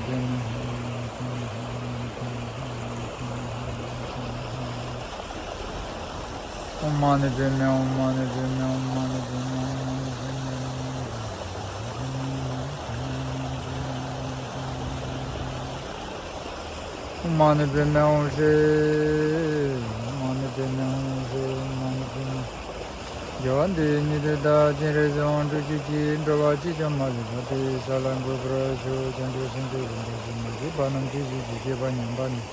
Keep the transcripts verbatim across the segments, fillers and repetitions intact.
ནི་པདྨེ་ཧཱུྃ། ཨོཾ་མ་ཎི་པདྨེ་ཧཱུྃ། མ་ཎི་པདྨེ་ཧཱུྃ། མ་ཎི་པདྨེ་ཧཱུྃ། མ་ཎི་པདྨེ་ཧཱུྃ། མ་ཎི་པདྨེ་ཧཱུྃ། མ་ཎི་པདྨེ་ཧཱུྃ། ཧྲཱིཿ། མ་ཎི་པདྨེ་ཧཱུྃ། ཧྲཱིཿ། མ་ཎི་པདྨེ་ཧཱུྃ། ཧྲཱིཿ། མ་ཎི་པདྨེ། རྒྱལ་བ་འདིའི་སྙིང་པོའི་བདག་སྤྱན་རས་གཟིགས་དབང་སྤྲུལ་སྐྱེས་ཀྱིས། འགྲོ་བ་གཅིག་ཀྱང་མ་ལུས་པ། དེ་ཡི་ས་ལ་འགོད་པར་ཤོག། བྱང་ཆུབ་སེམས་མཆོག་རིན་པོ་ཆེ། མ་སྐྱེས་པ་རྣམས་སྐྱེ་བྱེད་ཅིང་། སྐྱེས་པ་ཉམས་པ་རྣམས་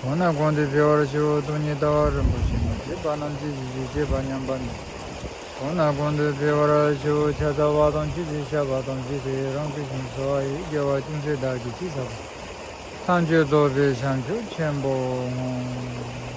གོང་ནས་གོང་དུ་འཕེལ་བར་ཤོག། སྟོང་ཉིད་ལྟ་བ་རིན་པོ་ཆེ། མ་སྐྱེས་པ་རྣམས་སྐྱེ་བྱེད་ཅིང་། སྐྱེས་པ་ཉམས་པ་རྣམས་གོང་ནས་གོང་དུ་འཕེལ་བར་ཤོག། ཕྱག་འཚལ་བ་དང་། ཆོས་ཀྱི་བཤད་པ་དང་། རྗེས་སུ་ཡི་རང་བསྐུལ་ཞིང་གསོལ་བ་ཡི། རྒྱལ་བ་ཅུང་ཟད་བདག་གིས་ཅི་བསགས་པ། ཐམས་ཅད་རྫོགས་པའི་བྱང་ཆུབ་ཆེན་པོར་བསྔོ།